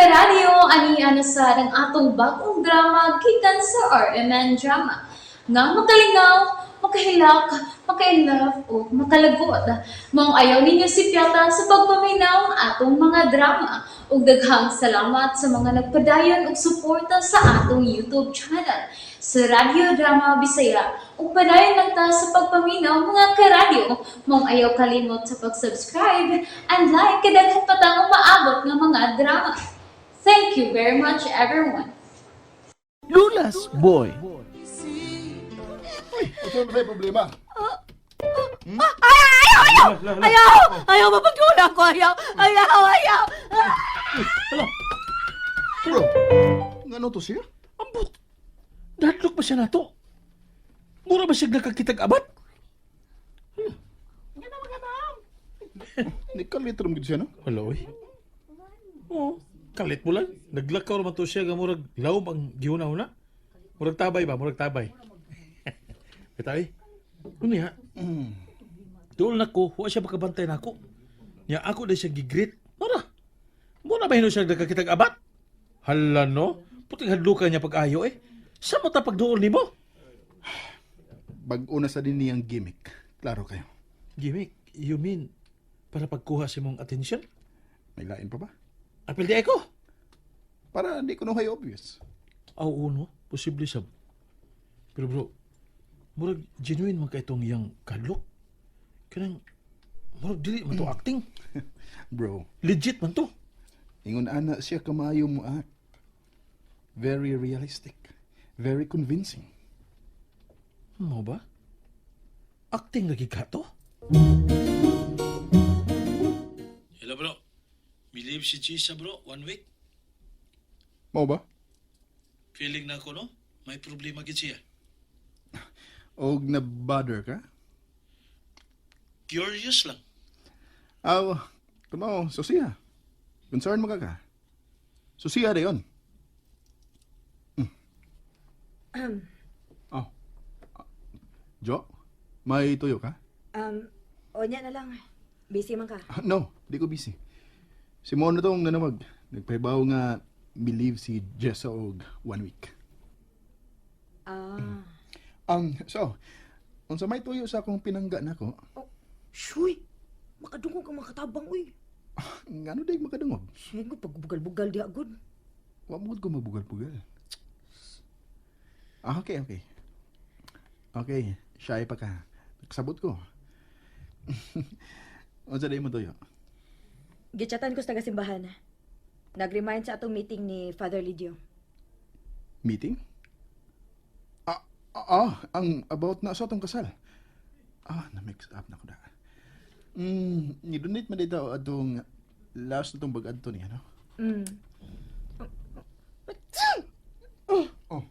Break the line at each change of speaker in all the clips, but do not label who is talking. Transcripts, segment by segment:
Karadyo, ani na sa ang atong bagong drama gikan sa RMN Drama. Nga makalingaw, makahilak, maka-inlove o makalagot. Maong ayaw ninyo sipyata sa pagpaminaw ang atong mga drama. Ug daghang salamat sa mga nagpadayon og suporta sa atong YouTube channel sa Radyo Drama Bisaya. Ug padayon lang ta sa pagpaminaw, mga karadyo. Maong ayaw kalimot sa pag-subscribe and like kay daghan pa tang umaabot nga mga drama. Thank you very much, everyone.
Lulas Boy.
Uy, ito na sa'yo problema.
Ay, ayaw, ayaw! Ayaw! Ayaw, mapagdula ko! Ayaw! Ayaw, ayaw!
Bro, ngano to siya?
Ambot. Dadlok ba siya nato? Mura ba siya nakakitag abat?
Nikalitrom gid siya, no?
Wala, oy. Oo. Kalit mo lang. Naglakaw naman to siya nga murag lawom ang gihuna-huna. Murag tabay ba? Murag tabay. Bitay. Ano niya? Dool na ko, wa siya makabantay na ako. Niya ako dahil siya gigreet. Mura. Mura ba hino siya nagkakitag abat? Hala no? Puting hadlukan niya pag-ayo eh. Sa mo ta pagduol nimo?
Bag-o na sa din niyang gimmick. Klaro kayo.
Gimmick, you mean para pagkuha sa imong attention?
May lain pa ba?
Apil di ako.
Para di ko no hay obvious.
Aw, uno, posible sab. Pero bro, murag genuine man kay itong iyang kadlok. Kanang murag dili man to acting.
Bro,
Legit man to.
ingon ana siya kamayo mo act. Very realistic. Very convincing.
Mo ba? Acting lagi ka to? Hello bro. Believe si Gisa bro, one week.
Mao ba?
Feeling na ako no, may problema gid siya.
Og na-bother ka?
Curious lang.
Aw, kumaw, so siya. Concern mo ka ka. So siya na yun. Oh. Jo, may tuyo ka?
Onya na lang. Busy man ka.
Ah, no, di ko busy. Si Mono tong nanawag. Nagpahibaw nga believe si Jessa og one week.
Ah.
So, unsa may tuyo sa akong pinangga nako,
Oh, shuy! Makadungog ang mga katabang, uy.
ngano day makadungog?
Shuy, ko pagbugal-bugal di agad.
Wa mo ko mabugal-bugal. Ah, okay, okay. Okay, shy pa ka. Nagsabot ko. Unsa day mo tuyo?
Gichatan ko sa taga-simbahan. Nag-remind sa atong meeting ni Father Lidio.
Meeting? Ang about na sa atong kasal. Ah, na-mix up na ko na. Ni-donate man dito atong last na itong bag-adto niya, no? Oh,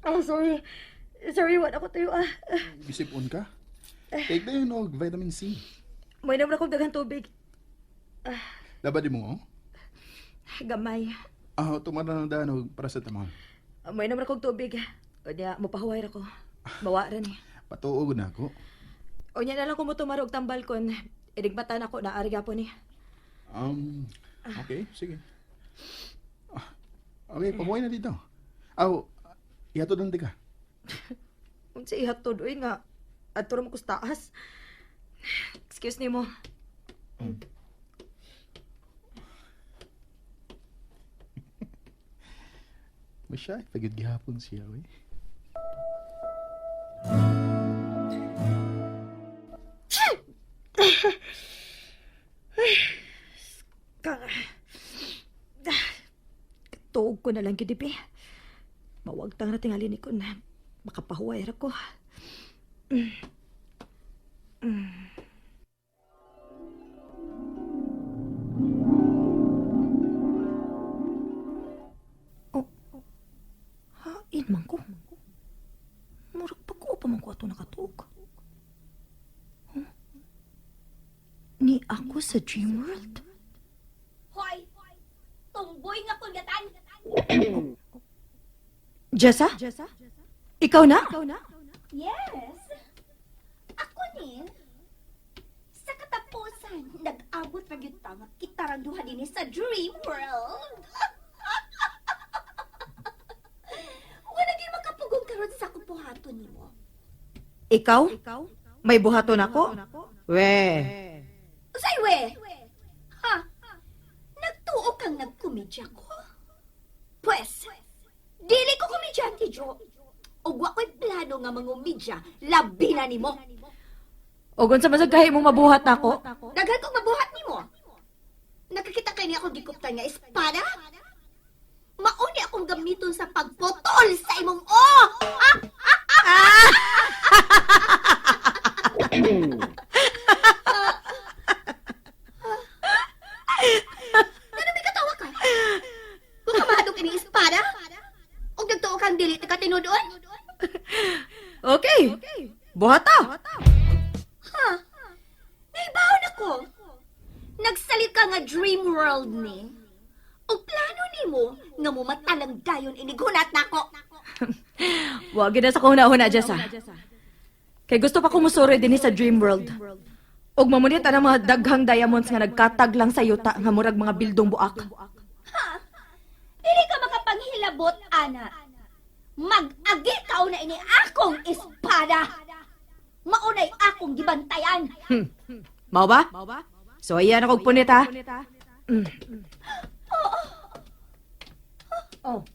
Oh, sorry. Sorry, wala ko tuyo ah.
gisipon ka? Take na yun, og vitamin C.
May naman akong daghang tubig.
Laba di mo, oh?
Gamay.
Ah, tumara ng daan og paracetamol.
May naman akong tubig. Unya, mapahuway ra ko. Mawa ra ni.
Patuog na ako.
Unya na lang ko mo tumaro og tambal kon. Idigmatan ako na ari gapon ni.
Okay, sige. Ah, okay, pahuway na dito. Aw, ihatod lang di ka.
Unsa ihatod uy nga adto ra mo kus taas. Excuse nimo.
Masya, pagod gihapon siya, we.
Kang Tuog ko na lang gid be. Mawagtang ra tingali ni ko na makapahuway ra ko. Oh, hain man ko. Murag pag-o pa man ko ato nakatuog. Huh? Ni ako sa dream world?
Hoy! Tumboy nga kugatan!
Jessa? Ikaw na?
Yes! Ako ni! Sa katapusan, nag-abot ra gyud ta nga kita ra duha dinhi sa dream world!
Ikaw? May buhaton ako? We.
Usay we! Ha? Nagtuo kang nagkomedya ko? Pwes, dili ko komedyante, Jo. Ug wa ko'y plano nga mangumedya, labi na nimo.
O unsa man sa gahi mong mabuhat nako?
Daghan kong mabuhat nimo. Nakakita kay niya akong gikuptan nga espada? Mauni akong gamiton sa pagputol sa imong o! Ah! Ano may katawa ka? Kung kamahadong ining espada? Og nagtuo kang dili ka tinudoon?
Okay. Buhata.
Ha? Naibawon ako. Nagsalit ka nga dream world ni. Og plano nimo nga mumatalang dayon inigunat nako.
Wa gid na sa kuhuna-huna, Jessa. Kay gusto pa ko musuroy dinhi sa dream world. Og mamunit ang mga daghang diamonds nga nagkatag lang sa yuta nga murag mga bildong buak.
Ha? Dili ka makapanghilabot, ana. Mag-agi ka na ini akong espada. Maunay akong gibantayan.
Mao ba? So ayan ako punit ha. Oh.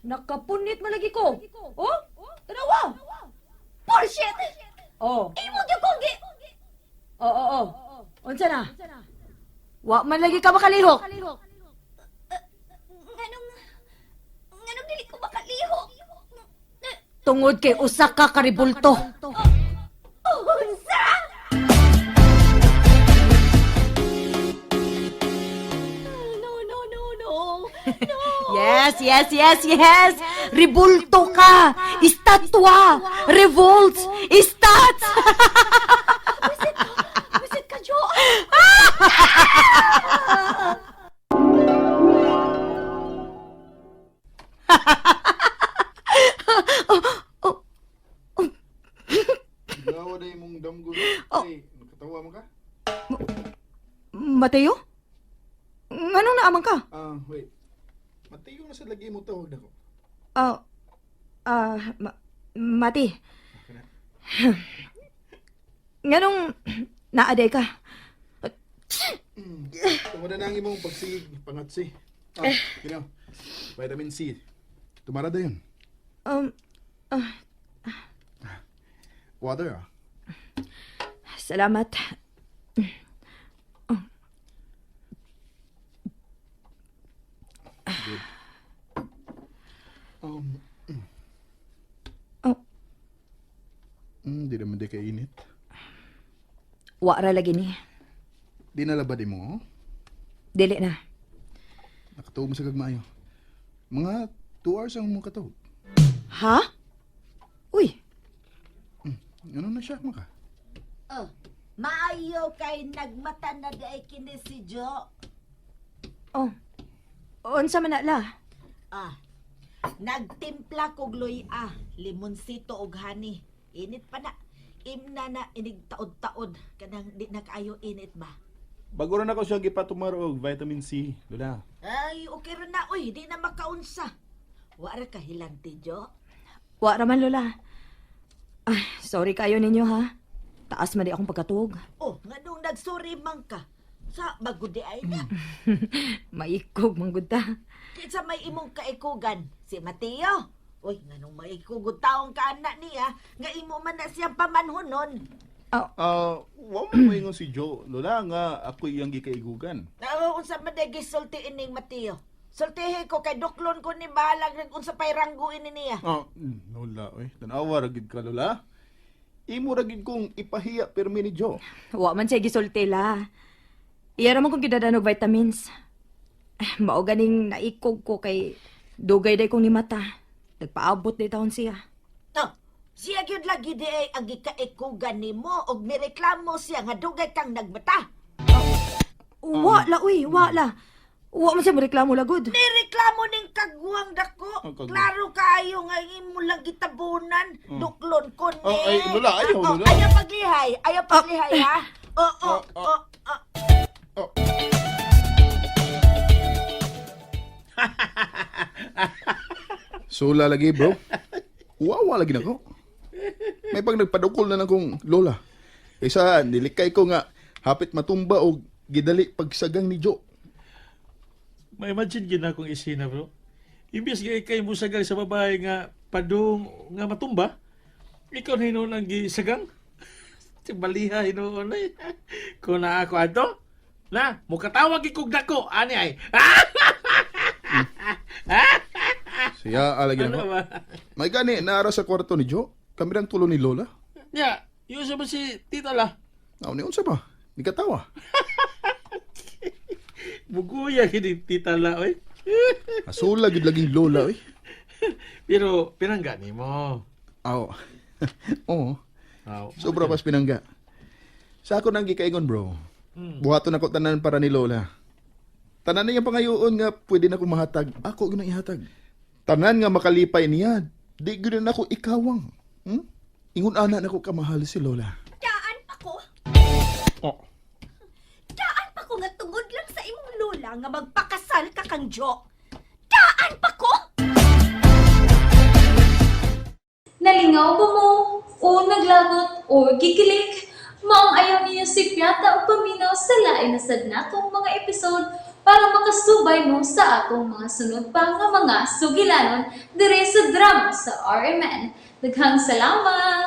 Nakapunit malagi ko. Oh? Tanawa.
Bullshit!
Oh.
Imo gyud kong gi.
Oh, oh, oh. Unsa na? Wa man lagi ka makalihok.
Nganong dili ko makalihok?
Tungod kay usa ka karibulto.
Unsa? No, no, no, no. No.
Yes, yes, yes, yes. Ribulto ka. Estatwa. Revolts. Estats.
Busit ka, Jo.
Gawa na imong damgo.
Oh.
Ay, nakatawa mo ka?
Mateo? Nganong naaman ka?
Ah, wait. Matiyo na sa lagi mo tawag nako.
Ah, Mati. Nganong naaday ka?
Tungod na ang imong pagsigig pangatsi. Ah, ginaw. Vitamin C. Tumara da yun. Water ah.
Salamat.
Good.
Oh.
Di naman di kainit.
Wa ra lagi ni.
Di na labad mo, oh.
Dili na.
Nakatuog mo sa gagmayo. Mga 2 hours ang mong katuog.
Ha? Uy,
Ano na siya mo ka?
Oh, maayo kay nagmata na di kini si Jo.
oh. Unsa man na la?
Ah, nagtimpla kog luya, limonsito og honey. Init pa na. Imna na inig taod-taod kanang di na kaayo init ba.
Bago na ako siya gipatumar og vitamin C, Lola.
Ay, okay ra na oy, di na makaunsa. Wa ra kahilanti Jo.
Wa ra man lola. Ay, sorry kayo ninyo ha. Taas man di akong pagkatuog.
Oh, nganong nagsuri man ka sa bagudi ay na.
Maikog manggud ta.
Kinsa may imong kaikugan si Mateo. Uy, nganong maikugod taong kaanak niya nga imo man na siyang pamanhonon.
Ah, wa man moingon si Joe, Lola, nga ako iyang gikaigugan.
Oo, unsa man day gisulti ining Mateo. Sultihi ko kay duklon ko ni bahalag nag unsa pay ranggo ini niya.
Ah, Lola, oy, tanawa ra gid ka, Lola. Imo ra gid kong ipahiya pirmi ni Joe.
Wa man siya gisulti la. Iya ra man kong gidadanog vitamins. Ah, mao ganing naikog ko kay dugay day kong nimata. Nagpaabot day taon siya.
No, siya gyud lagi di ay ang gikaikugan nimo og nireklamo siya nga dugay kang nagmata.
Wa la uy, wa la. Wa man siya moreklamo lagod.
Nireklamo ning kagwang dako.
Ang kagwang.
Klaro kaayo nga imo lang gitabunan, duklon ko ni.
Oh, ay, Lola, ayaw,
Oh,
Lola.
Ayaw paglihay, ayaw paglihay ha. Oo, oh,
Oh,
oh, oh.
Oh. So lagi bro. Wawa lagi nako. May pag nagpadukol na lang kong lola. Kaysa nilikay ko nga hapit matumba og gidali pagsagang ni Joe.
Ma-imagine gid na akong isina, bro. Imbes nga ikay musagang sa babae nga padung nga matumba, ikaw na hinuon ang gisagang. Baliha hinuon ay. Kung na ako ato, na, mukatawag ikog dako, ani ay.
Siya alagi
Ano
na ko.
ba?
May gani naara sa kwarto ni Joe. Kami lang tulo ni Lola.
Nya, yun sa ba si Tita la?
Aw ni unsa ba? Nikatawa.
Buguya kini Tita la, oy.
Asula gid laging Lola oy.
Pero pinangga nimo.
Aw. Oo.
Aw.
Sobra pas pinangga. Sa ako nang gikaingon bro. Buhaton ako tanan para ni Lola. Tanan niya pangayoon nga pwede na akong mahatag. Ako gyud ang ihatag. Tanan nga makalipay niya, di gyud na ako ikawang. Ingon ana na ko kamahal si Lola.
Daan pa ko.
Oh.
Daan pa ko nga tungod lang sa imong lola nga magpakasal ka kang Jo. Daan pa ko!
Nalingaw ba mo? O naglagot o gikilig? Maong ayaw niyo si Piata o paminaw sa lain na sad natong mga episode para makasubay mo sa atong mga sunod pa nga mga sugilanon dire sa drama sa RMN. Daghang salamat!